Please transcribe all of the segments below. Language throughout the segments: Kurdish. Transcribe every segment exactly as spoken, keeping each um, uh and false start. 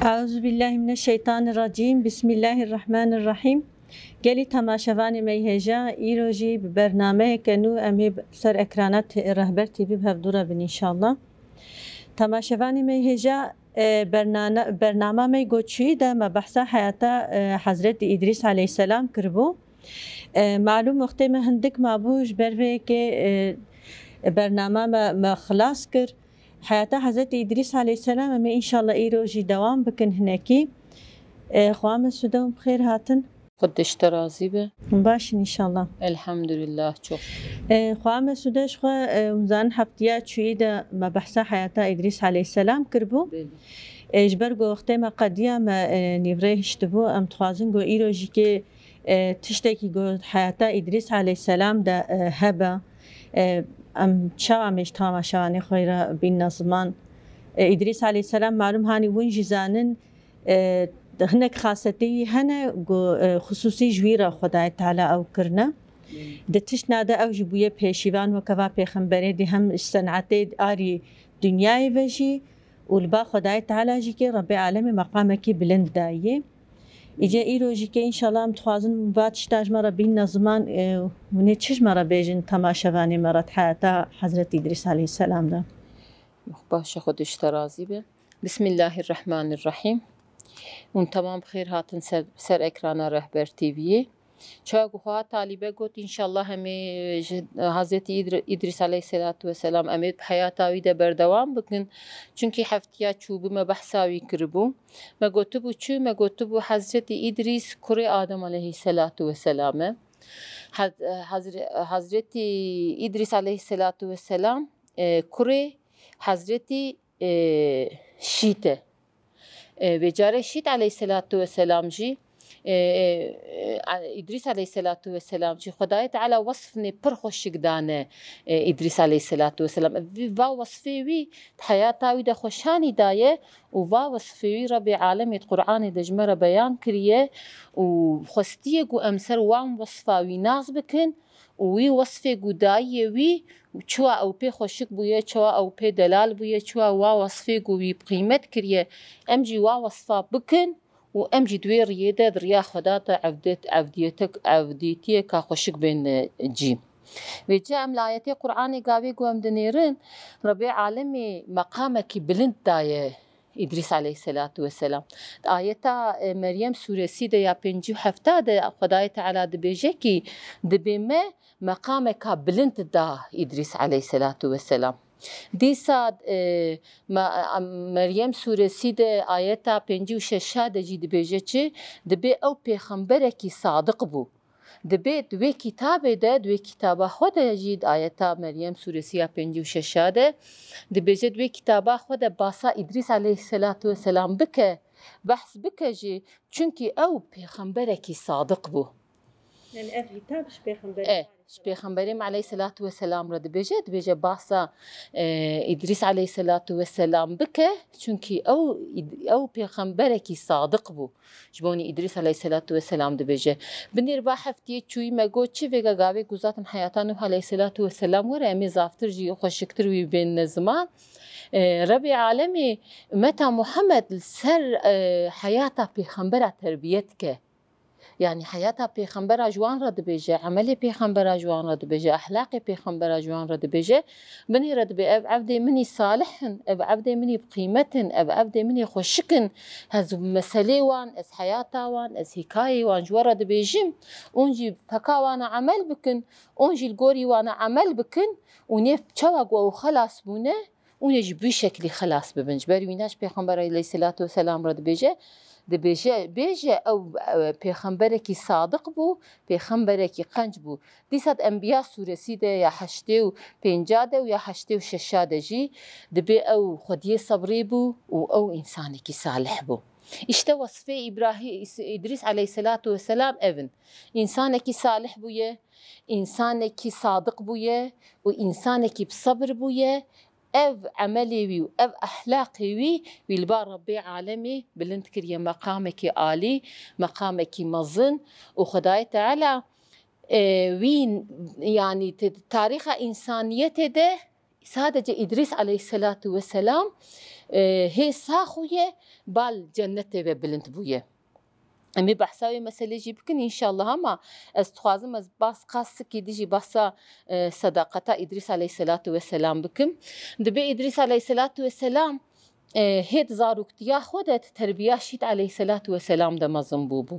Eûzubîllahimineşşeytanirracîm. Bismillahirrahmanirrahîm. Gelî temaşevanê me yê hêja, îro jî bi bernameyeke nû em ê ser ekrana T-, Rehber T V bi hevdû re bin înşallah. Temaşevanê me yê hêja, e, bernana-, bernama me yê goçûyî de me behsa heyata, e, Hezretî Îdrîs aleyhisselam kiribû. E, malûm wextê me hindik mabû ji ber vê yekê, e, bernama me, me xilas kir. Heyata Hezretî Îdrîs aleyhisselam em ê înşallah îro jî dewam bikin hinekî. E, xwa Mesude hûn bi xêr hatin. Xwedê ji te razî be. Hûn baş in înşallah. Elhamdulillah, çok. E, xwa Mesude ji xwe, e, hûn zanin heftiya çûyî de me behsa heyata Îdrîs aleyhisselam kiribû. Belê. E, ji ber ku wextê me qediya me, e, nîvrê hiştibû, em dixwazin ku îro jî kê, e, tiştekî ku heyata Îdrîs aleyhisselam de, e, hebe. E, em çawa em ê ji temaşevanê xwe re bînne ziman? E, Îdrîs aleyhisselam malûm hanî hûn jî zanin, e, hinek xasetê wî hene ku, e, xisûsî ji wî re Xwedayê Teala ew kirine. Di tiştna de ew jî bûye pêşîvan weke va pêxemberê dî hem ji senetê arî dinyayê ve jî û li ba Xwedayê Teala jî kê Rebbê Alemê meqamekî bilind dayê. Îce îro jî kê înşallah em dixwazin va tişta ji me re bînne ziman, e, hûn ê çi ji me re bêjin temaşevanê me re di heyata Hezretî Îdrîs aleyhisselam de? Baş e, Xwedê ji te razî be. Bismillahirrahmanirrahîm. Hûn temam bi xêr hatin ser, ser ekrana Rehber T V'yê. Çawa ku xwe Talîbe got, înşallah em ê ji Hazretî Îdr-, Îdrîs aleyhisselatu vesselam em ê bi heyata wî de berdewam bikin. Çunkî heftiya çûbû me behsa wî kiribû. Me gotibû çi? Me gotibû Hazretî Îdrîs kurê Adem aleyhisselatu vesselam e. Haz-, Hazre-, Hazretî Îdrîs aleyhisselatu vesselam, e, kurê Hazretî, e, Şît e. E, vê carê Şît aleyhisselatu vesselam jî, e, e, e, Îdrîs aleyhisselatu vesselam jî Xwedayê Teala wesfnê pir xweşik dane, e, Îdrîs aleyhisselatu vesselam. Vî, va wesfê wî di heyata wî de xweşanî daye û va wesfê wî Rebê Alemê di Qur'anê de ji me re beyan kiriye û xwestiye ku em ser wan wesfa wî nas bikin û wî wesfê ku dayiye wî, çawa ew pê xweşik bûye, çawa ew pê delal bûye, çawa wa wesfê ku wî bi qîmet kiriye, em jî wa wesfa bikin û em jî di wê riyê de, di riya Xweda de evdêt-, evdiyêtek-, evdîtiyeka xweşik bên, e, cî. Vêca em li ayetê Qur'anê gavê ku em dinêrin, Rebê Alemê meqamekî bilind daye Îdrîs aleyhisselatu vesselam. Di ayeta, e, Meryem sûresî de ya pêncî û hefta de Xwedayê Teala dibêje kî dibê me meqameka bilind da Îdrîs aleyhisselatu vesselam. Dîsa, e, me-, em, Meryem sûresî de ayeta pêncî û şeşa de jî dibêje çi? Dibê ew pêxemberekî sadiq bû. Dibê di wê kitabê de, di wê kitaba xwe de jî di ayeta Meryem sûresî ya pêncî û şeşa de dibêje, di wê kitaba xwe de basa Îdrîs aleyhisselatu vesselam bike, behs bike jî, çunkî ew pêxemberekî sadiq bû. Yani ev kitab ji pêxemberê E, ji pêxemberê me aleyhisselatu vesselam re dibêje, dibêje basa, e, Îdrîs aleyhisselatu vesselam bike, çunkî ew, ew pêxemberekî sadiq bû. Ji bo nî Îdrîs aleyhisselatu vesselam dibêje. Binêr va heftiyê çûyî me got, çi vêga gavê ku zaten heyata Nuh aleyhisselatu vesselam were, em ê zaftir jî xweşiktir wî bênine ziman. E, Rebê Alemê ummeta Muhammed li ser, e, heyata pêxembera terbiyet ke. Yani heyata pêxembera ji wan re dibêje, emelê pêxembera ji wan re dibêje, ehlaqê pêxembera ji wan re dibêje. Binêre dibê ev evdê min î salih in, ev evdê min î bi qîmet in, ev evdê min î xweşik in. Ez meselê wan, ez heyata wan, ez hîkayê wan ji we re dibêjim. Hûn jî feka wana emel bikin, hûn jî li gorî wana emel bikin û nê çawa ku ew xelas bûne, hûn ê jî bi wî şeklî xelas bibin. Ji ber wî ne ji Pêxember aleyhisselatu vesselam re dibêje, dibêje, bêje ew, ew pêxemberekî sadiq bû, pêxemberekî qenc bû. Dîsa di Enbiya sûresî de ya heştê û pênca de û ya heştê û şeşa de jî dibê ew xwediyê sebrê bû û ew însanekî salih bû. Îşte wesfê Îbrahî-, Îs-, Îdrîs aleyhisselatu vesselam ev in. Însanekî salih bûye, însanekî sadiq bûye û însanekî bi sebir bûye. Ev emelê wî û ev ehlaqê wî, wî li ba Rebbê Alemê bilind kiriye meqamekî alî, meqamekî mezin û Xwedayê Teala, e, wî, yanî te-, tarîxa însaniyetê de Sadece Îdrîs aleyhisselatu vesselam, e, hê sax bûye, bal cennetê ve bilind bûye. Em ê behsa wê meselê jî bikin înşallah, ama ez dixwazim ez bas qas sikî dijî basa, e, sedaqeta Îdrîs aleyhisselatu vesselam bikim. Dibê Îdrîs aleyhisselatu vesselam, e, hê di zaroktiya xwe de di terbiya Şît aleyhisselatu vesselam de mezin bûbû.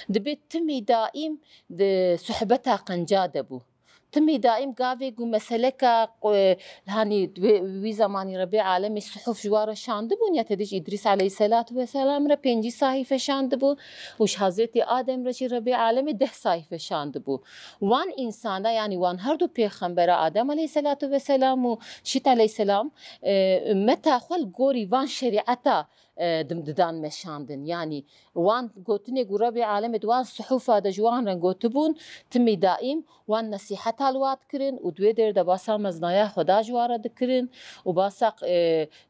Dibê timî daîm di suhbeta qenca de bû. Timî daîm gavê ku meseleka, e, hanî wê, wî zemanî Rebê Alemê suhuf ji wan re şandibûn ya te dij Îdrîs aleyhisselatu vesselam re pêncî sahîfe şandibû û ji Hazretî Adem re jî Rebê Alemê deh sahîfe şandibû. Wan însana, yanî wan her du pêxembera Adem aleyhisselatu vesselam û Şît aleyhisselam, e, ummeta xwe li gorî van şerîeta, e, dim-, didan meşandin. Yanî wan gotinê ku Rebê Alemê di wan suhufa de ji wan re gotibûn, timî daîm wan nesîheta li wa dikirin û di wê derê de basa meznaya Xweda ji wan re dikirin û basa, e,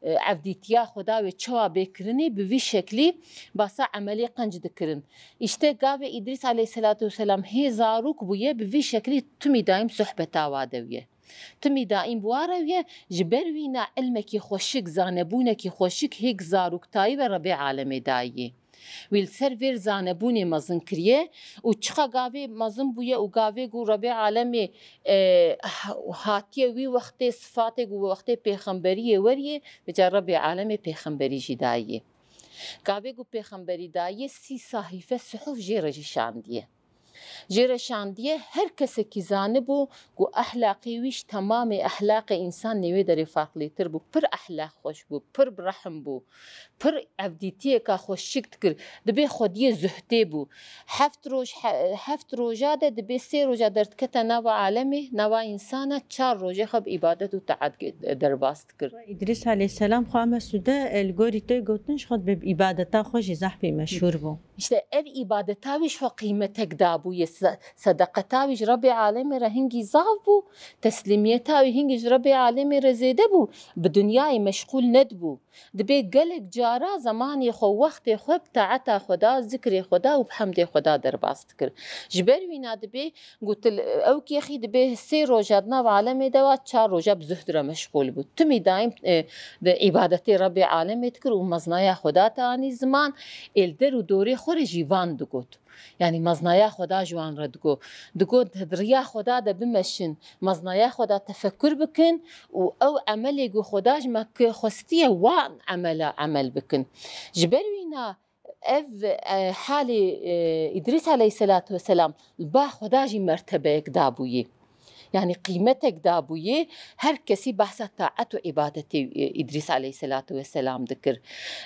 e, evdîtiya Xweda wê çawa bê kirinê, bi vî şeklî basa emelê qenc dikirin. Îşte gavê Îdrîs aleyhisselatu vesselam hê zarok bûye, bi vî şeklî timî daîm sohbeta wa de bûye. Timî daîm bi wa re bûye, ji ber wîna ilmekî xweşik, zanebûnekî xweşik hêk zaroktayî ve Rebê Alemê dayî. Wî li ser vêr zanebûnê mezin kiriye û çiqa gavê mezin bûye û gavê ku Rebê Alemê, e, hatiye wî wextê sifatê ku wextê pêxemberiyê weriye, vêca Rebê Alemê pêxemberî jî dayî. Gavê ku pêxemberî dayî sî sahîfe suhuf jê re jî şandiye. Jê re şandiye, her kesekî zanibû ku ehlaqê wî ji temamê ehlaqê însan nêwê derê farqlêtir bû. Pir ehlaq xweş bû, pir bi rehm bû, pir evdîtiyeka xweşik dikir. Dibê xwediyê zuhdê bû. Heft roj, he-, heft roja de dibê sê roja derdikete nava alemê, nava însana, çar rojê xwe bi îbadet û teat ge-, derbas dikir. Îdrîs aleyhisselam xwe Mesûde, e, li gorî te gotin, ji xwe bi îbadeta xwe jî zehfî meşhûr bû. Îşte ev îbadeta wî ji xwe qîmetek dabûye, se-, sedeqeta wî ji Rebê Alemê re hingî zaf bû, teslîmiyeta wî hingî ji Rebê Alemê re zêde bû, bi dinyayê meşxûl nedibû. Dibê gelek cara zemanê xwe, wextê xwe bi taeta Xweda, zikrê Xweda û bi hemdê Xweda derbas dikir. Ji ber wîna dibê Gotil, ew kêxî dibê sê roja di nav alemê de wa, çar roja bi zuhd re meşxûl bû. Timî daîm, e, di îbadetê Rebê alemê dikir û meznaya Xweda te anî ziman, ê li der û dorê xwe re jî van digot. Yanî meznaya Xweda ji wan re digot. Digot, di riya Xweda de bimeşin, meznaya Xweda tefekur bikin û ew emelê ku Xweda ji me ki xwestiye wan emela emel bikin. Ji ber wîna Ev, e, halê, e, Îdrîs aleyhisselatu vesselam li ba Xweda jî mertebeyek dabûyê. Yanî qîmetek dabûyê, her kesî behsa taet û îbadetê, e, Îdrîs aleyhisselatu vesselam dikir.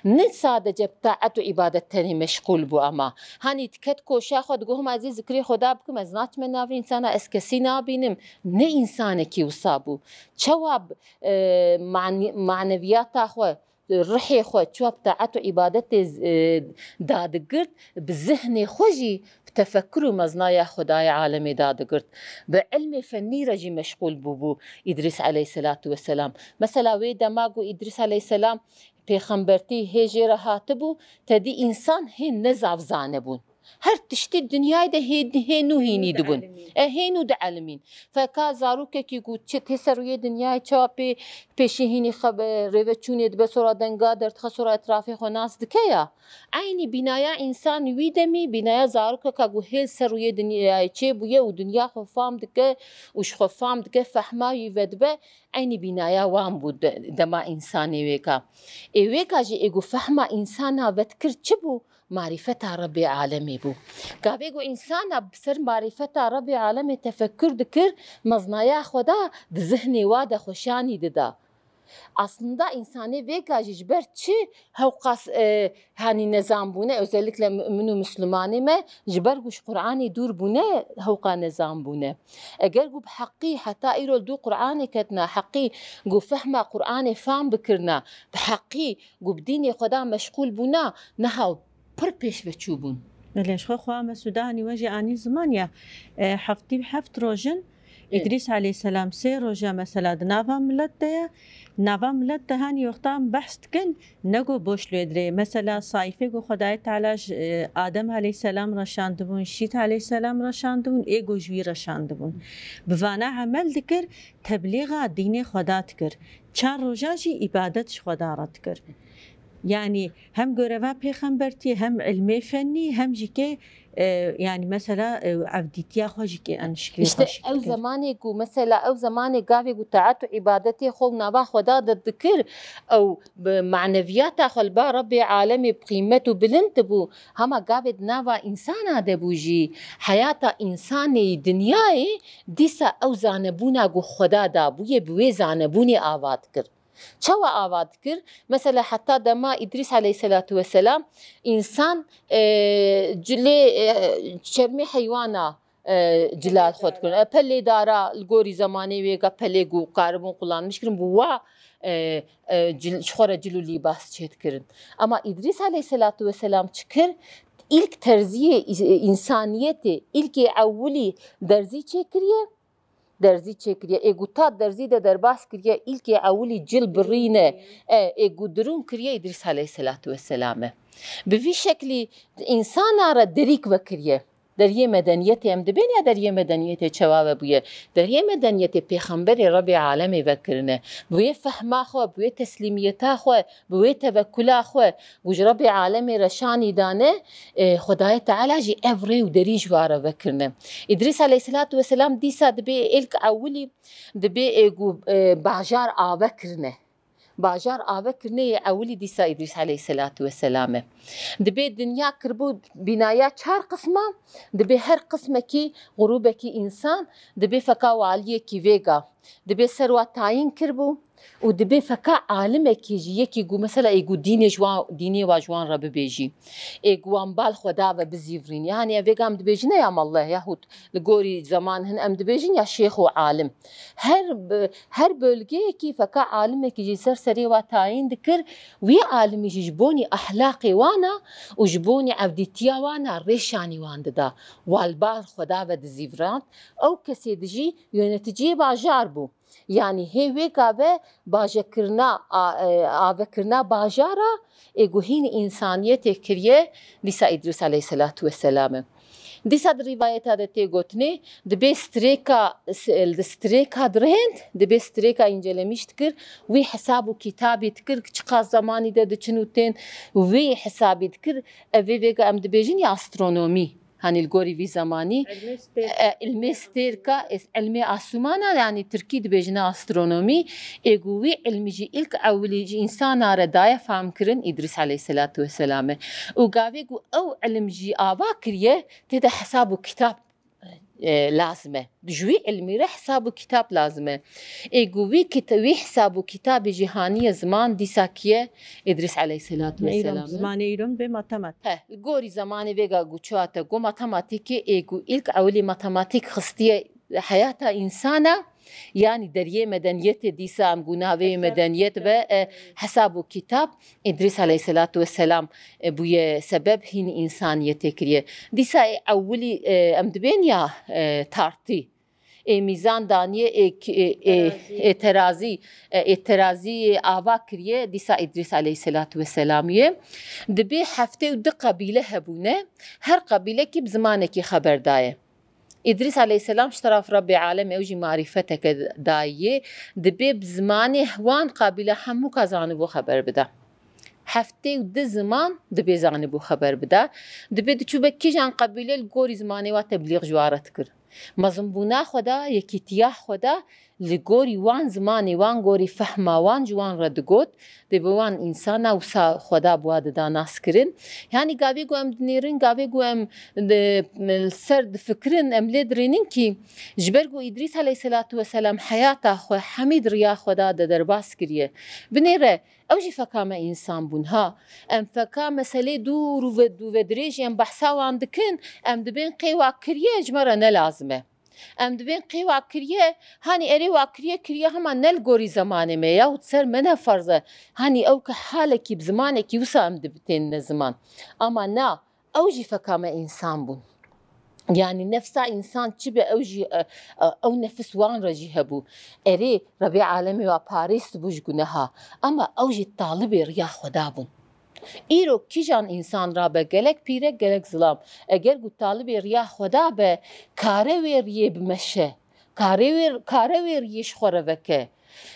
Ne sadece bi taet û îbadet tenê meşxûl bû, ema hanî diket koşa xwe, digot, hima ez ê zikrê Xweda bikim, ez naçime navê însana, ez kesî nabînim. Ne însanekî wisa bû. Çawa, e, mani-, maneviyata xwe, rihê xwe çawa bi taet û îbadetê, e, dadigirt, bi zihnê xwe jî bi tefekur û meznaya Xwedayê alemê dadigirt. Bi ilmê fennî re jî meşxûl bûbû Îdrîs aleyhisselatu vesselam. Mesela wê dema ku Îdrîs aleyhisselam pêxembertî hê jê re hatibû, te dî însan hê ne zaf zane bûn. Her tiştî dinyayê de hê, hê nû hînî dibûn. E, hê nû dielimîn. Feka zarokekî ku çi tê ser rûyê dinyayê çawa pê, pêşî hînî xebe, rêveçûnê dibe, sora denga derdixe, sora etrafê xwe nas dike ya. Eynî bînaya însan wî demî, bînaya zarokeka ku hê li ser rûyê dinyayê çêbûye û dinya xwe fam dike û ji xwe fam dike, fehma wî vedibe, eynî bînaya wan bû de-, dema însanê wêka. Ê wêka jî ê ku fehma însana vedikir çi bû? Marîfeta Rebbê alemê bû. Gavê ku însana bi ser marîfeta Rebbê alemê tefekur dikir, meznaya Xweda di zihnê wa de xweşanî dida. Aslında însanê vêka jî ji ber çi hewqas, e, hanî nezan bûne, özellikle mu'min û Müslümanê me, ji ber ku ji Qur'anê dûr bûne, hewqa nezan bûne. Eger ku bi heqî heta îro li dû Qur'anê ketina heqî, ku fehma Qur'anê fam bikirina, bi heqî ku bi dînê Xweda meşxûl bûna, niha pir pêşveçû bûn. Belê, ji xwe xwe Mesûda hanî we jî anî ziman ya, e, heftî heft roj in, Îdrîs aleyhisselam sê roja mesela di nava millet de ye. Nava millet de hanî wextan behs dikin, ne ku boş lê dirê. Mesela sayfê ku Xwedayê Teala ji, e, Adem aleyhisselam reşandibûn, Şît aleyhisselam reşandibûn, ê ku ji wî reşandibûn. Bi vana emel dikir, teblîxa dînê Xweda dikir. Çar roja jî îbadet ji Xweda re dikir. Yanî hem göreva pêxembertiyê, hem ilmê fennî, hem jî kê, e, yanî mesela, e, evdîtiya xwe jî kê en şiklê İşte xwe şikil ew kir. Zemanê ku mesela ew zemanê gavê ku taat û îbadetê xwe û nava Xweda de dikir, ew bi maneviyata xwe li ba Rebbê alemê bi qîmet û bilind dibû. Hema gavê di nava însana de bû jî, heyata însanê yî dinyayê dîsa ew zanebûna ku Xweda dabûye bi wê zanebûnê ava dikir. Çawa ava dikir? Mesela heta dema Îdrîs aleyhisselatu vesselam însan, e, cilê, e, çermê heywana, e, cila xwe dikirin. E, pelê dara li gorî zemanê wê ga pelê ku karibûn qulanmiş kirin, bi wa, e, e, cil, ji xwe re cil û lîbas çêdikirin. Ama Îdrîs aleyhisselatu vesselam çi kir? Îlk terziyê î-, însaniyetê, îlkê ewilî derzî çêkiriye. Derzî çêkiriye. Ê ku ta derzî de derbas kiriye, îlkê ewilî cil birîne. E, ê ku dirûn kiriye Îdrîs aleyhisselatu vesselam e. Bi vî şeklî însana re derîk vekiriye. Deriyê medeniyetê em dibên ya deriyê medeniyetê çawa vebûye? Deriyê medeniyetê pêxemberê Rebê alemê vekirine. Bi wê fehma xwe, bi wê teslîmiyeta xwe, bi wê tevekula xwe, ku ji Rebê alemê re şanî dane, e, Xwedayê Teala jî ev rê û derî ji wa re vekirine. Îdrîs aleyhisselatu vesselam dîsa dibê êlk ewilî dibê ê ku, e, bajar ave kirine. Bajar ave kirine yê ewilî dîsa Îdrîs aleyhisselatu vesselam e. Dibê dinya kiribû bînaya çar qisma, dibê her qismekî grûbekî însan, dibê feka waliyekî vêga. Dibê ser wa tayîn kiribû û dibê feka alimekî jî yekî ku mesela ê ku dînê ji wan, dînê wa ji wan re bibêjî. Ê ku wan bal Xweda ve bizîvirîn. Yanî ev vêga em dibêjin ya malleh yahût li gorî zeman hin em dibêjin ya şêx û alim. Her bi-, her bölgeyekî feka alimekî jî ser serê wa tayîn dikir. Wî alimî jî ji bonî ehlaqê wana û ji bonî evdîtiya wana rêşanî wan dida. Wan bal Xweda ve dizîvirand. Ew kesê dijî yöneticiyê bajar bû. Yanî hê wê gave bajekirina, a, e, avekirina bajara ê ku hîn însaniyetê kiriye, dîsa Îdrîs aleyhisselatu vesselam e. Dîsa di rîvayeta de tê gotinê, dibê strêka, s-, li strêka dirênd, dibê strêka încelemîş dikir, wî hesab û kitabî dikir, çiqas zemanî de diçin û tên, wî hesabî dikir, ev vê vêga em dibêjin ya astronomî. Hanî li gorî vî zemanî, Ilmê stêrka. E, ilmê stêrka, e, ilmê asûmana, yanî tirkî dibêjine astronomî, ê ku wî ilmî jî ilk ewilî ji însana re daye famkirin Îdrîs aleyhisselatu vesselam e. Û gavê ku ew ilim jî ava kiriye, tê de hesab û kitab, e, lazim e. Ji wî ilmî re hesab û kitab lazim e. Ê ku wî kit-, wî hesab û kitabê jî haniye ziman, dîsa kiye? Îdrîs aleyhisselatu vesselam e. Zimanê îro bê matemat. He, li gorî zemanê vêga ku çiya te got matematîkê, ê ku ilk ewilî matematîk xistiye heyata însana, yanî deriyê medeniyetê dîsa em ku navê wê medeniyet be, e, hesab û kitab, Îdrîs aleyhisselatu vesselam, e, bûye sebeb hîn însaniyetê kiriye. Dîsa ê ewilî, e, em dibên ya, e, tartî. Ê mîzan daniye, ê k-, ê, ê, Terazî. Ê terazî, e, ê terazî ava kiriye, dîsa Îdrîs aleyhisselatu vesselamî ye. Dibê heftê û du qebîle hebûne, her qebîlekî bi zimanekî xeber daye. Îdrîs aleyhisselam ji teraf Rebbê alemê ew jî marîfeteke dayiyê, dibê bi zimanê wan qebîle hemûka zanibû xeber bida. Heftê û du ziman dibê zanibû xeber bida. Dibê diçûbe kîjan qebîle li gorî zimanê wa teblîx ji wa re dikir. Mezinbûna xwe da, yekîtiya xwe da, li gorî wan zimanê wan, gorî fehma wan ji wan re digot, dê bi wan însana wisa Xweda bi wa dida naskirin. Yanî gavê ku em dinêrin, gavê ku em di, li ser difikirin, em lê dirênin kî, ji ber ku Îdrîs aleyhisselatu vesselam heyata xwe hemî di riya Xweda de derbas kiriye. Binêre, ew jî feka me însan bûn, ha. Em feka meselê dûr û ve-, dû ve dirêjî em behsa wan dikin, em dibên qê wa kiriye ji me re ne lazim e. Em dibên qê wa kiriye, hanî erê wa kiriye, kiriye hema ne li gorî zemanê me ye, yahût ser me ne ferz e. Hanî ew ke halekî bi zimanekî wisa em dibitênine ziman. Ama na, ew jî feka me însan bûn. Yanî nefsa însan çi be, ew jî, e, e, ew nefis wan re jî hebû. Erê, Rebê Alemê wa parêst bû ji guneha. Ema ew jî talibê riya Xweda bûn. Îro kîjan însan rabe, gelek pîrek, gelek zilam. Eger ku talibê riya Xweda be, kare wê riyê bimeşe. Kare wê, kare wê riyê ji xwe re veke.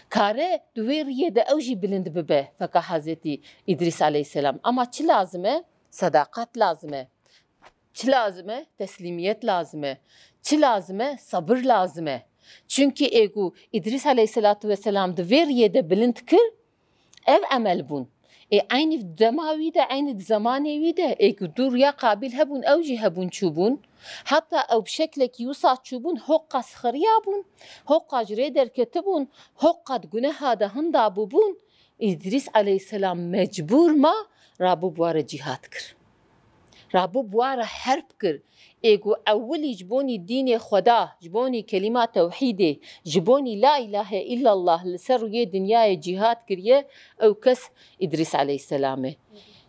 Kare di wê riyê de ew jî bilind bibe, feka Hezretî Îdrîs aleyhisselam. Ema çi lazim e? Sedaqat lazim e. Çi lazim e? Teslîmiyet lazim e. Çi lazim e? Sabir lazim e. Çunkî ê ku Îdrîs aleyhisselatu vesselam di vê riyê de bilind kir, ev emel bûn. Ê eynî dema wî de, eynî di zemanê wî de, ê ku du riya Qabîl hebûn, ew jî hebûn çûbûn. Heta ew bi şeklekî wisa çûbûn, hoqa sixiriya bûn, hoqa ji rê derketibûn, hoqa di guneha de hinda bûbûn. Îdrîs aleyhisselam mecbûr ma, rabû bi wa re cîhad kir. Rabû bi wa re herb kir. Ê ku ewilî ji bonî dînê Xweda, ji bonî kelîma tewhîdê, ji bonî la îlahe îllallah li ser rûyê dinyayê cîhad kiriye, ew kes Îdrîs aleyhisselam e.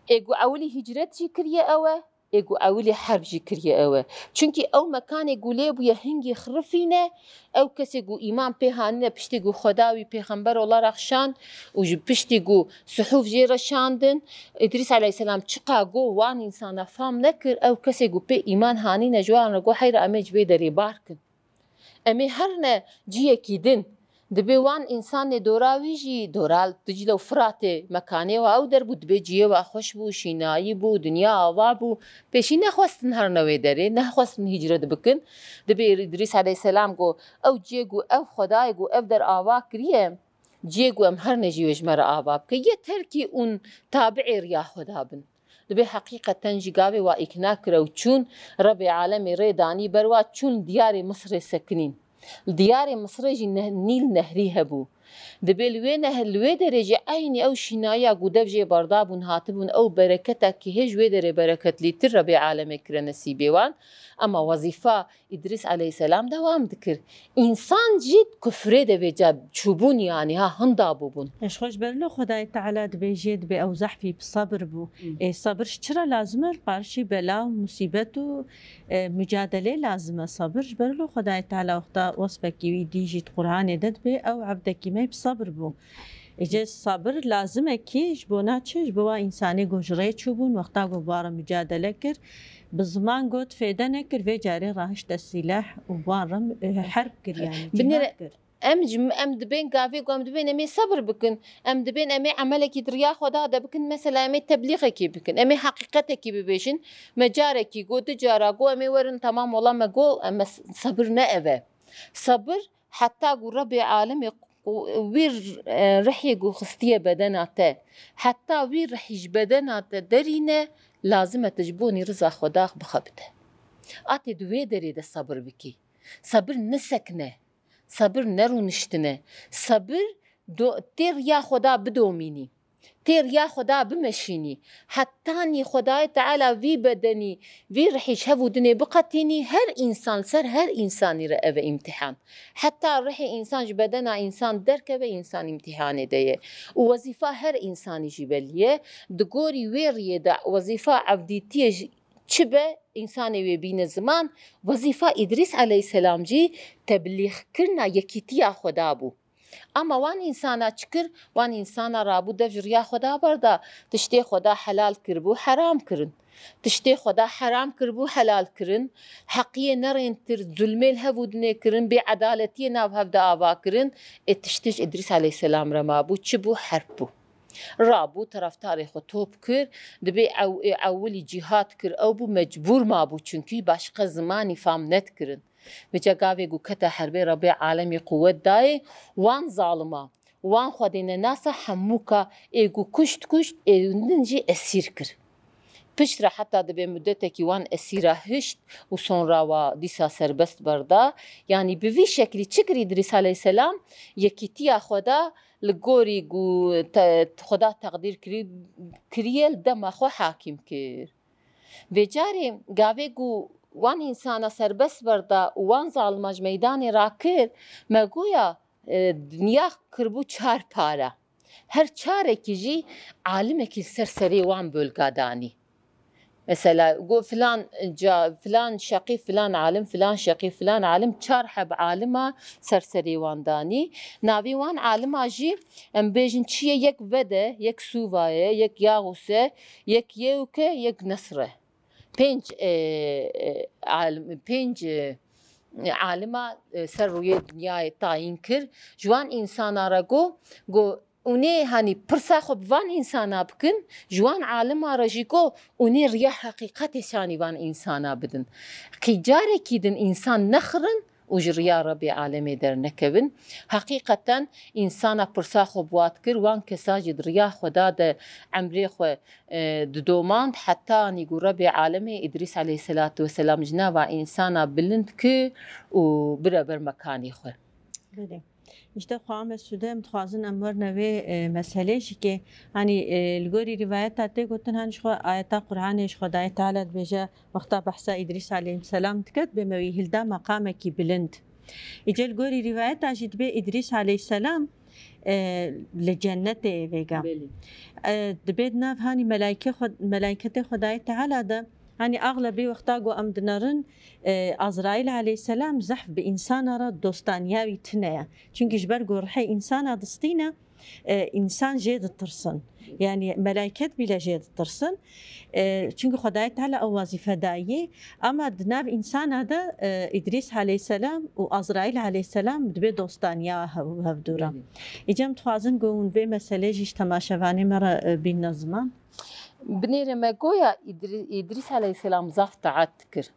Ê ku ewilî hicret jî kiriye ew e, ê ku ewilî herb jî kiriye ew e. Çunkî ew mekanê ku lê bûye hingî xirifîne, ew kesê ku îman pê hanîne, piştî ku Xweda wî pêxember olarak şand û ji piştî ku suhuf jê re şandin, Îdrîs aleyhisselam çiqa got wan însana fam nekir, ew kesê ku pê îman hanîne ji wan re got heyra em ê ji vê derê bar kin. Em ê herine ciyekî din. Dibê wan însanê dora wî jî, dora Dicle û Firatê, mekanê wa ew der bû, dibê ciyê wa xweş bû, şînayî bû, dinya ava bû. Pêşî nexwestin herine wê derê, nexwestin hicret bikin. Dibê Îdrîs aleyhisselam got, ew ciyê ku ev Xwedayê ku ev der ava kiriye, ciyê ku em herine jî wê ji me re ava bike. Yeter ki hûn tabi'ê riya Xweda bin. Dibê heqîqeten jî gavê wa îkna kir û çûn, Rebê Alemê rê danî ber wa, çûn diyarê Misirê sekinîn. Li diyarê Misirê jî neh-, Nîl nehrî hebû. Dibê li wê nehr, li wê derê jî eynî ew şînayiya ku dev jê berdabûn, hatibûn, ew bereketa ki hê ji wê derê bereketlîtir Rebê Alemê kire nesîbê wan. Ema wezîfa Îdrîs aleyhisselam dewam dikir. Însan jî kufrê de vêca çûbûn, yanî ha hinda bûbûn. Ji xwe ji ber li Xwedayê Teala dibêjê, dibê ew zehfî bi sebir bû. Hmm. Ê, sebir ji çi re lazim e? Li qarşî bela û musîbet û, e, mucadelê lazim e. Sebir ji ber li Xwedayê Teala wexta wesfekî wî dî jî di Qur'anê de dibê ew evdekî me bi sebir bû. Êce sabir lazim e kî ji bona çi? Ji bo wa însanê ku ji rê çûbûn, wexta ku bi wan re micadele kir, bi ziman got fêde nekir, vê carê rahişte sîleh û bi wan re, e, herb kir, yanî Binêre cîhad kir. Em ji, em dibên gavê ku em dibên em ê sebir bikin, em dibên em ê emelekî di riya Xweda de bikin, mesela em ê teblîxekî bikin, em ê heqîqetekî bibêjin, me carekî got, du cara got, em ê werin, temam, wela me got, em, me s-, sebir ne ev e. Sebir heta ku Rebê Alemê ku wî, e, rihê ku xistiye bedena te, heta wî rihî ji bedena te derîne, lazim e tu ji bonî riza Xweda bixebite. A tê di wê derê de sebir bikî. Sebir ne sekine, sebir ne rûniştine. Sebir do-, tê riya Xweda bidomînî. Tê riya Xweda bimeşînî. Hetanî Xwedayê Teala vî bedenî, vî rihî ji hev û dinê biqetînî, her însan, ser her însanî re ev e îmtihan. Heta rihê însan ji bedena însan derkeve, însan îmtihanê de ye. Û wezîfa her însanî jî belî ye. Di gorî wê riyê de wezîfa evdîtiyê jî çi be, însanê wê bîne ziman, wezîfa Îdrîs aleyhisselam jî teblîxkirina yekîtiya Xweda bû. Ama wan însana çi kir? Wan însana rabû dev ji riya Xweda berda, tiştê Xweda helal kiribû, heram kirin. Tiştê Xweda heram kiribû, helal kirin. Heqiyê nerêntir, zulmê li hev û dinê kirin, bêedaletiyê nav hev de ava kirin. Ê tiştê ji Îdrîs aleyhisselam re mabû, çi bû? Herb bû. Rabû, tereftarê xwe top kir, dibê ew, ê ewilî cîhad kir, ew bû, mecbûr mabû, çunkî başqa zimanî fam nedikirin. Vêca gavê ku kete herbê, Rebê Alemî quwet dayê, wan zalima, wan xwedê nenasa hemûka ê ku kuşt kuşt, ê din jî esîr kir. Piştre heta dibê mudetekî wan esîra hişt û sonra wa dîsa serbest berda. Yanî bi vî şeklî çi kir Îdrîs aleyhisselam? Yekîtiya Xweda li gorî ku te-, Xweda teqdîr kirî-, kiriye, li dema xwe hakîm kir. Vê carê gavê ku wan însana serbest berda û wan zalima ji meydanê rakir, me goya, e, dinya kiribû çar para. Her çarekî jî alimekî li ser serê wan bölga danî. Mesela, got filan ca-, filan şeqî filan alim, filan şeqî filan alim, çar heb alima ser serê wan danî. Navê wan alima jî, em bêjin çi ye, yek Vede, yek Sûva ye, yek Yaxûs e, yek Yewk e, yek Nesr e. Pênc, e, e, alim, pênc, e, alima, e, ser rûyê dinyayê tayîn kir. Ji wan însana re got, got, Hûnê, hanî, pirsa xwe bi van însana bikin, ji wan alima re jî got, hûnê riya heqîqetê şanî van însana bidin. Qî carekî din însan nexirin û ji riya Rebê alemê dernekevin. Heqîqeten însana pirsa xwe bi wa dikir, wan kesa jî di riya Xweda de emrê xwe, e, didomand, heta anî ku Rebê alemê Îdrîs aleyhisselatu vesselam ji nava însana bilind kir û bire ber mekanê xwe. Belê. Îşte xwe Ahmet Sude, em dixwazin em werine vê, e, meselê jî ke, hanî, e, li gorî rîvayeta tê gotin, hanî ji xwe ayeta Qur'anê ji Xwedayê Teala dibêje, wexta behsa Îdrîs aleyhisselam dike, dibê me wî hilda meqamekî bilind. Îca li gorî rîvayeta jî dibê Îdrîs aleyhisselam, e, li cennetê vêga. Belê. E, dibê di nav hanî melaykê xwe, melayketê Xwedayê Teala de, Hanî axlebî wexta ku em dinerin, e, Azraîl aleyhisselam zehf bi însana re dostaniya wî tune ye. Çimkî ji ber ku rihê însana distîne, e, însan jê ditirsin. Yanî melaiket bîle jê ditirsin. E, çimkî Xwedayê Teala ew wezîfe dayî. Ama di nav însana de, e, Îdrîs aleyhisselam û Azraîl aleyhisselam dibê dostaniya hev-, hevdû re. Belê. Îca em dixwazin ku hûn vê meselê jî ji temaşevanê me re, e, bînne ziman. Binêre me goya Îdrî-, Îdrîs aleyhisselam zaf taat dikir.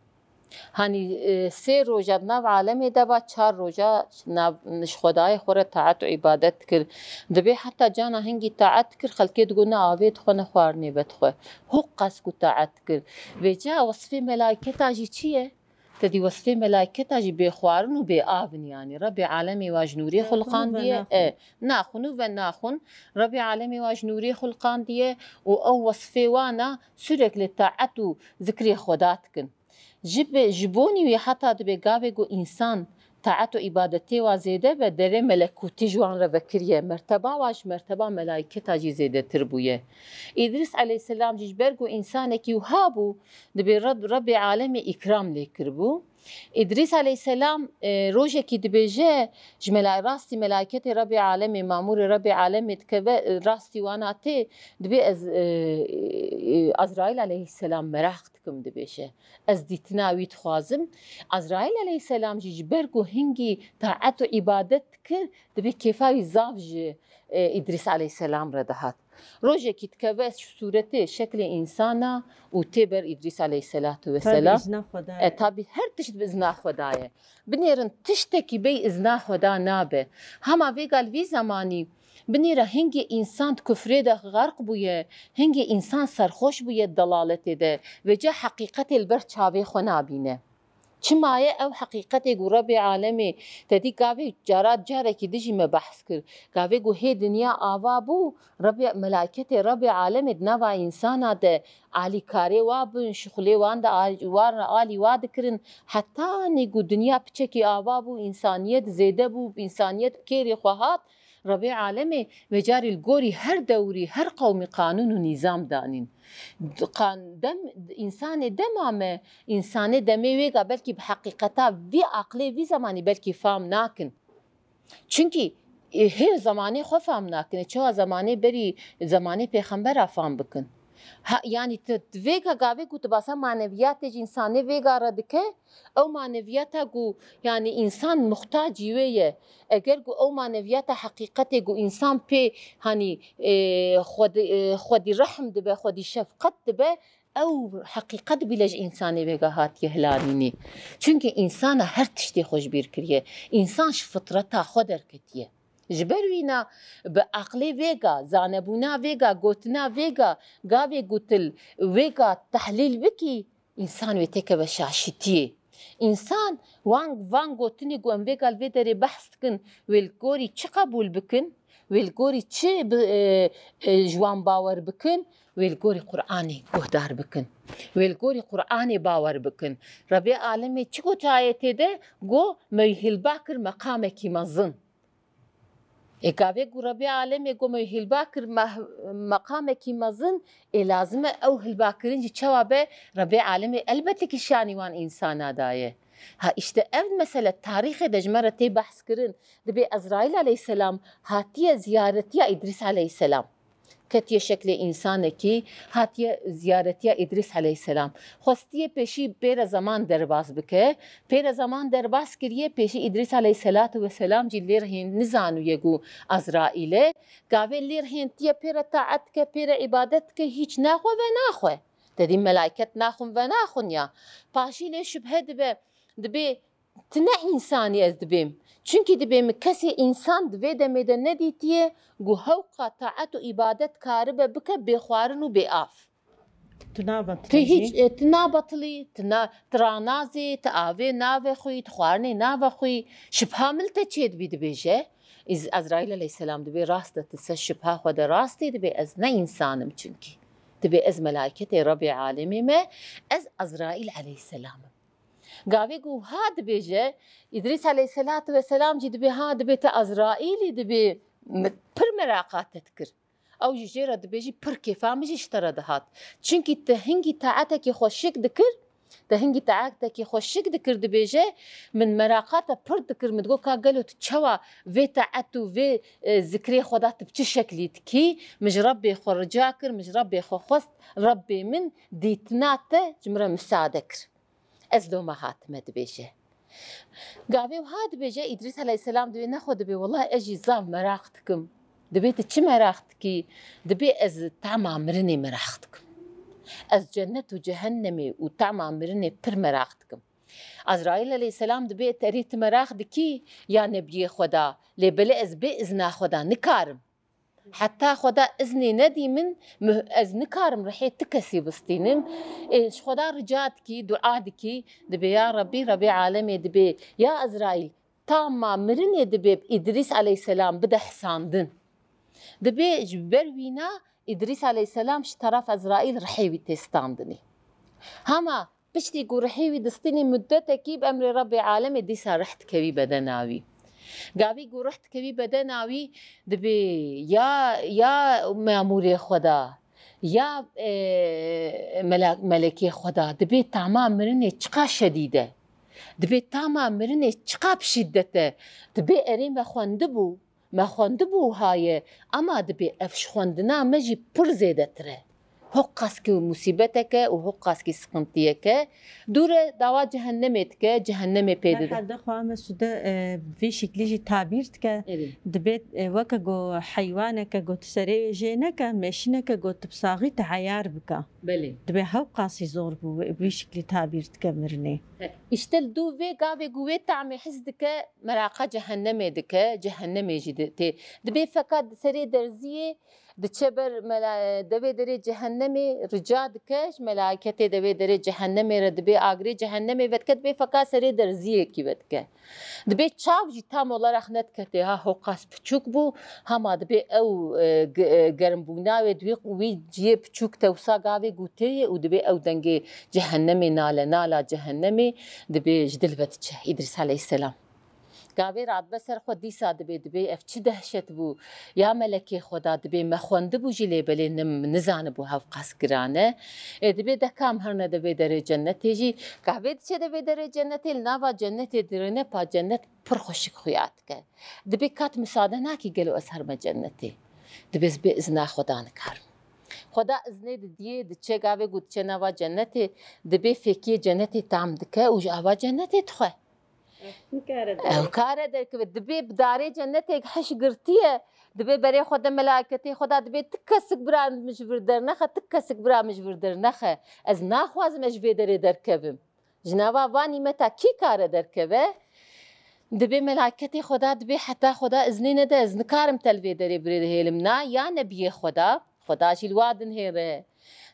Hanî, e, sê roja di nav alemê de va, çar roja nav, ji Xwedayê xwe re taat û îbadet dikir. Dibê heta cana hingî taat dikir, xelkê digot ne avê dixwe ne xwarinê vedixwe. Hû qas ku taat dikir. Vêca wesfê melayketa jî çi ye? Te dî wesfê melayketa jî bê xwarin û bê av in, yanî Rebê alemê wa ji nûrê xwe liqandiye, e, naxwin û venaxwin. Rebê alemê wa ji nûrê xwe liqandiye û ew wesfê wan a, sûrek li taet û zikrê Xweda dikin. Ji be-, ji bonî wî heta dibê gavê ku însan taet û îbadetê wa zêde be, derê melekûtî ji wan re vekiriye, merteba wa ji merteba melayketa jî zêdetir bûye. Îdrîs aleyhisselam jî ji ber ku însanekî wiha bû, dibê Reb-, Rebê alemê îkram lê kiribû. Îdrîs aleyhisselam, e, rojekî dibêje, ji mela-, rastî melayketê Rebê alemê, mamûrê Rebê alemê dikeve, e, rastî wana tê, dibê ez, e, e, Azraîl aleyhisselam meraq dikim, dibêje. Ez dîtina wî dixwazim. Azraîl aleyhisselam jî ji ber ku hingî taet û îbadet dikir, dibê kêfa wî zaf ji, e, Îdrîs aleyhisselam re dihat. Rojekî dikeve ji sûretê, şeklê însana û tê ber Îdrîs aleyhisselatu vesselam. Tabî izna Xwedayê. E, tabî her tişt bi izna Xwedayê. Binêrin tiştekî bey izna Xweda nabe. Hema vêga li vî zemanî binêre hingê însan di kufrê de xerq bûye, hingê însan serxweş bûye di delaletê de. Vêca heqîqetê li ber çavê xwe nabîne. Çima ye ew heqîqetê ku Rebê alemê te dî gavê cara carekî dijî me behs kir. Gavê ku hê dinya ava bû, Rebê, melayketê Rebê alemê di nava însana de alîkarê wa bin, şixulê wan de al-, wan re alî wa dikirin. Hetanî ku dinya piçekî ava bû, însaniyet zêde bû, însaniyet bi kêrê xwe hat, Rebê alemê vecarî li gorî her dewrî, her qewmî qanûn û nîzam danîn. Qan-, dem, însanê dema me, însanê demê wêga belkî bi heqîqeta vî aqlê vî zemanî belkî fam nakin. Çimkî, e, hê zemanê xwe fam nakin, e, çawa zemanê berî zemanê pêxembera fam bikin. Ha, yanî tu, tu vêga gavê ku tu basa maneviyatê ji însanê vêga re dike, ew maneviyata ku, yanî, însan muxtacî wê ye. Eger ku ew maneviyata heqîqetê ku însan pê, hanî, e, xwedî, e, xwedî rehm dibe, xwedî şefqet dibe, ew heqîqet bîle ji însanê vêga hatiye hilanînî. Çimkî însana her tiştê xwe ji bîr kiriye. Însan ji fitreta xwe derketiye. Ji ber wîna bi aqlê vêga, zanebûna vêga, gotina vêga, gavê gotil vêga tehlîl bikî, însan wê têkeve şaşitiyê. Însan wan, van gotinê ku em vêga li vê derê behs dikin, wê li gorî çi qebûl bikin, wê li gorî çi bi, e, e, ji wan bawer bikin, wê li gorî Qur'anê guhdar bikin. Wê li gorî Qur'anê bawer bikin. Rebê alemê çi got ayetê de? Got, me wî hilba kir meqamekî mezin. Ê gavê ku Rebê Alemê ku me hilba kir meh-, meqamekî mezin, ê lazim e ew hilbakirin jî çawa be, Rebê Alemê elbette ki şanî wan însana daye. Ha, işte ev mesele tarîxê de ji me re tê behs kirin. Dibê Ezraîl aleyhisselam hatiye ziyaretiya Îdrîs aleyhisselam. Ketiye şeklê însanekî, hatiye ziyaretiya Îdrîs aleyhisselam. Xwestiye pêşî pêre zeman derbas bike. Pêre zeman derbas kiriye, pêşî Îdrîs aleyhisselatu vesselam jî lê rihîn nizanûye ku Ezraîl e. Gavê lê rihêntiye pêre taet dike, pêre îbadet dike, hîç naxwe ve naxwe. Te dî melaiket naxwin ve naxwin ya. Paşî lê şibhe dibe, dibê ti ne însanî ez dibêm. Çunkî dibê min kesê însan di vê demê de nedîtiye ku hewqa taet û îbadet karibe bike bê xwarin û bê av. Tu nabetilî Ti hîç, jî. e, ti nabetilî, ti na-, ti ranazê, ti avê nave xwî, ti xwarinê nave xwî. Şibha mil te çêdibî dibêje. Îz-, Ezraîl aleyhisselam dibê rast e, ti ser şibha xwe de rastî dibê ez ne însan im çunkî. Dibê ez melaiketê Rebê Alemê me, ez Ezraîl aleyhisselam im. Gavê ku ha dibêje, Îdrîs aleyhisselatu vesselam jî dibê ha dibê te Ezraîlî dibê mi-, pir meraqa te dikir. Ew jî jê re dibêjî pir kêfa min jî ji te re dihat. Çunkî te hingî taetekî xweşik dikir, te hingî taetekî xweşik dikir dibêje, min meraqa te pir dikir, min digot ka gelo tu çawa vê taet û vê, e, zikrê Xweda tu bi çi şeklî dikî, min ji Rebbê xwe rica kir, min ji Rebbê xwe xwest, Rebbê min dîtina te ji min re misade kir. Ez loma hatime dibêje. Gavê wiha dibêje, Îdrîs aleyhisselam dibê nexwe dibê, wela ez jî zaf meraq dikim. Dibê tu çi meraq dikî? Dibê ez tama mirinê meraq dikim. Ez cennet û cehennemê û tama mirinê pir meraq dikim. Ezraîl aleyhisselam dibê terî tu meraq dikî ya nebiyê Xweda, lê belê ez bê izna Xweda nikarim. Heta Xweda iznê nedî min, mi-, ez nikarim rihê ti kesî bistînim. Ê, ji Xweda rica dikî, dua dikî, dibê ya Rebbî, Rebbê alemê dibê, ya Ezraîl, tama mirinê dibê bi Îdrîs aleyhisselam bide hisandin. Dibê ji ber wîna Îdrîs aleyhisselam ji teref Ezraîl rihê wî tê standinê. Hema Piştî ku rihê wî distînî mudetekî bi emrê Rebbê alemê dîsa rih dikevî bedena wî. Gavî ku rih dikevî bedena wî dibê ya, ya memûrê Xweda, ya, e, mela-, melekê Xweda, dibê tama mirinê çiqa şedîd e. Dibê tama mirinê çiqa bi şîdet e. Dibê erê me xwendibû. Me xwendibû wiha ye, ema dibê ev ji xwendina me jî pir zêdetir e. Hoqaskî musîbeteke û hoqaskî siqintiyeke dûr e, dawa cehennemê dike, cehennemê pê dide. Herhalde xwe Mesude, e, vî şiklî jî tabîr dike. Erê. Dibê, e, weke ku heywaneke ku tu serê wê jê neke, mêşineke ku tu bi saxî te eyar bike. Belê. Dibê hewqasî zor bû, wî şiklî tabîr dike mirinê. He, îşte li dû vê gavê ku wê tamê his dike, meraqa cehennemê dike, cehennemê jî di-, tê. Dibê feqet di serê derziyê diçe ber mela-, devê derê cehennemê, rica dike ji melaiketê devê derê cehennemê re, dibê agirê cehennemê vedike, dibê feqet serê derziyekî vedike. Dibê çav jî tam olarak nediketê, ha hoqas piçûk bû, hema dibê ew, e, ge-, e, germbûna wê di wî, wî ciyê piçûk tewsa gavê gûtê ye û dibê ew dengê cehennemê nale, nala cehennemê dibê ji dil ve diçe Îdrîs aleyhisselam. Gavê re dibe ser xwe dîsa dibê, dibê ev çi dehşet bû. Ya melekê Xweda dibê me xwendibû jî lê belê nim-, nizanibû hevqas giran e. Ê, dibê dekam herne devê derê cennetê jî. Gavê diçe devê derê cennetê, li nava cennetê dirêne pa cennet pir xweşik xuya dike. Dibê kat misade nakî gelo ez herme cennetê. Dibê ez bê izna Xweda nikarim. Xweda iznê didiyê, diçe gavê ku diçe nava cennetê, dibê fêkiyê cennetê tam dike û ji ava cennetê dixwe. Nikare Ew derkeve. Kare derkeve. Dibê bi darê cennetê hiş girtiye. Dibê berê xwe de melaiketê xwe da dibê ti kesik bira min ji vir dernexe, ti kesik bira min ji vir dernexe. Ez naxwazim ez ji vê derê derkevim. Ji nava va nîmeta kî kare derkeve? Dibê melaiketê xwe da dibê heta xwe da iznê nede ez nikarim te li vê derê birê dihêlim. Na ya nebiyê xwe da, xwe da jî li wa dinhêre.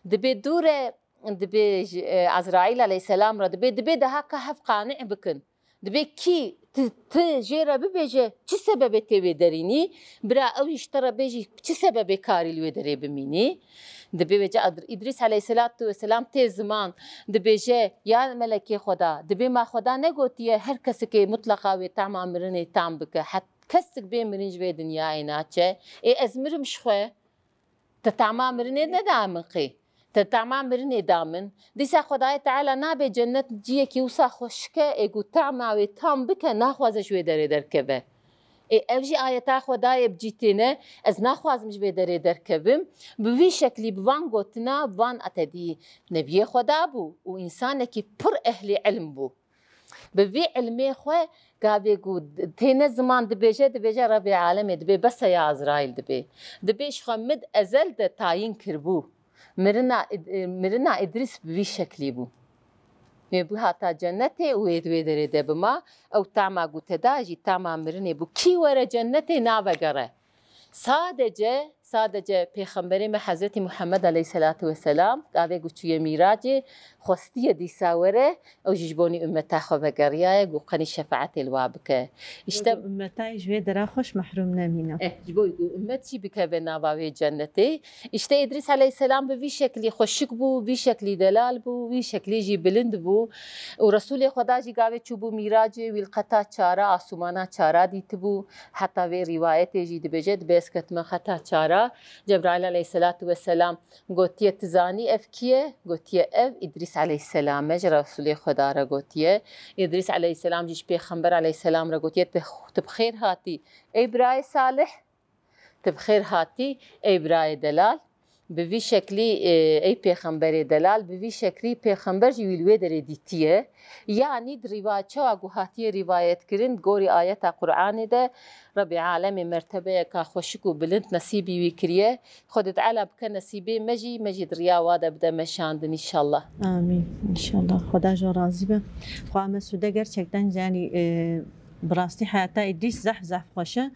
Dibê dûre, dibê ji, e, Ezraîl aleyhisselam re dibê, dibê daha ka hev qanî bikin. Dibê kî ti, ti jê re bibêje, çi sebebê tê wê derînî? Bira ew jî ji te re bêjî, çi sebebê karî li wê derê bimînî? Dibê vêca Ad-, Îdrîs aleyhisselatu vesselam tê ziman, dibêje, ya melekê Xweda, dibê ma Xweda negotiye her kesekê mutleqa wê tama mirinê tam bike, het Kesik bê mirin ji vê dinyayê naçe. Ê ez mirim ji xwe. Te tama mirinê neda min qê. Te tama mirinê da min. Dîsa Xwedayê Teala nabe cennet ciyekî wisa xweşik e, ê ku tama wê tam bike, naxwaze ji wê derê derkeve. Ê ev jî ayeta Xwedayê bi cî têne, ez naxwazim ji vê derê derkevim. Bi vî şeklî, bi van gotina, bi van etedî nebiyê Xweda bû û însanekî pir ehlî ilm bû. Bi vî ilmê xwe gavê ku têne ziman dibêje, dibêje Rebê alemê, dibê bes e ya Ezraîl dibê. Dibê ji xwe min ezel de tayîn kiribû. Mirina Id-, mirina Îdrîs bi vî şeklî bû. Wê bihata cennetê û wê di wê derê de bima, ew tama ku te da jî tama mirinê bû. Kî were cennetê navegere. Sadece, sadece Pêxemberê me Hezretî Muhammed aleyhisselatu vesselam, gavê ku çûye mîracê, xwestiye dîsa were, ew jî ji bonî ummeta xwe vegeriyaye, ku qenî şefaetê li wa bike. Îşte Weke ummeta ji wê dera xweş mehrûm nemîne. Eh, ji bo ku ummet jî bikeve nava wê cennetê. Îşte Îdrîs aleyhisselam bi vî şeklî xweşik bû, vî şeklî delal bû, vî şeklî jî bilind bû. Û Resûlê Xweda jî gavê çûbû mîracê, wî li qeta çara, asûmana çara dîtibû. Heta vê rîwayetê jî dibêje, dibê ez ketime qeta çara. Cebraîl aleyhisselatu vesselam gotiye, "Tu zanî ev kî ye?" Gotiye, "Ev Îdrîs aleyhisselam e." Ji Resûlê Xweda re gotiye. Îdrîs aleyhisselam jî ji Pêxember aleyhisselam re gotiye, "Tu, tu bi xêr hatî, ey birayê salih." Tu bi xêr hatî, ey birayê delal. Bi vî şeklî, e, ey pêxemberê delal, bi vî şeklî pêxember jî wî li wê derê dîtiye. Yanî di rîva-, çawa ku hatiye rîvayet kirin, gorî ayeta Qur'anê de Rebê alemê mertebeyeka xweşik û bilind nesîbî wî kiriye. Xwedê Teala bike nesîbê me jî, me jî di riya wa de bide meşandin înşallah. Amîn. Înşallah. Xweda ji we razî be. Xwa Mesûde gerçekten, yanî, e, bi rastî heyata Îdrîs zehf, zehf xweş e.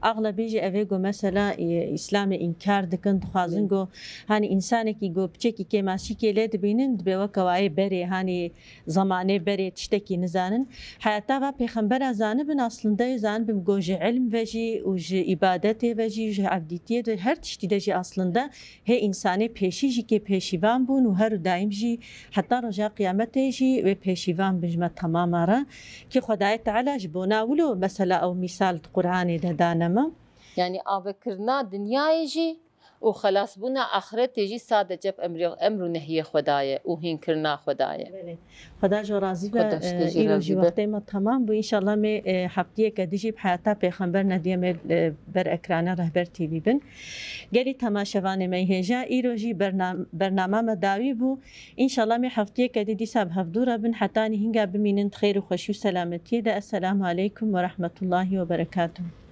Axlebî jî ev ê ku mesela, e, Îslamê înkar dikin, dixwazin Hı. ku, hanî, însanekî ku piçekî kêmasîkê lê dibînin, dibê weke wayê berê, hanî, zemanê berê tiştekî nizanin. Heyata va pêxembera zanibin, aslında zanibin ku ji ilm ve jî û ji îbadetê ve jî, ji evdîtiyê de, her tiştî de jî aslında hê însanê pêşî jî kê pêşîvan bûn û her û daîm jî heta roja qiyametê jî wê pêşîvan bin ji me temama re. Ki Xwedayê Teala ji bona wilo mesela ew mîsal di Qur'anê de dane me. Yanî avekirina dinyayê jî û xelasbûna axiretê jî sadece bi emrê, emr û nehiyê Xweda ye û hînkirina Xweda ye. Belê. Xweda ji we razî be. Xweda ji te jî E, îro jî razî be. Wextê me temam bû. Înşallah me, e, heftiyeke dijî bi heyata Pêxember nediye me, e, ber ekrana Rehber T V bin. Gelî temaşevanê me hêja, îro jî bernam-, bernama me dawî bû. Înşallah me heftiyeke dî dîsa bi hevdû re bin. Hetanî hinga bimînin di xêr û xweşî û selametiyê de. Esselamu aleykum ve rahmetullahi ve berekatuhu.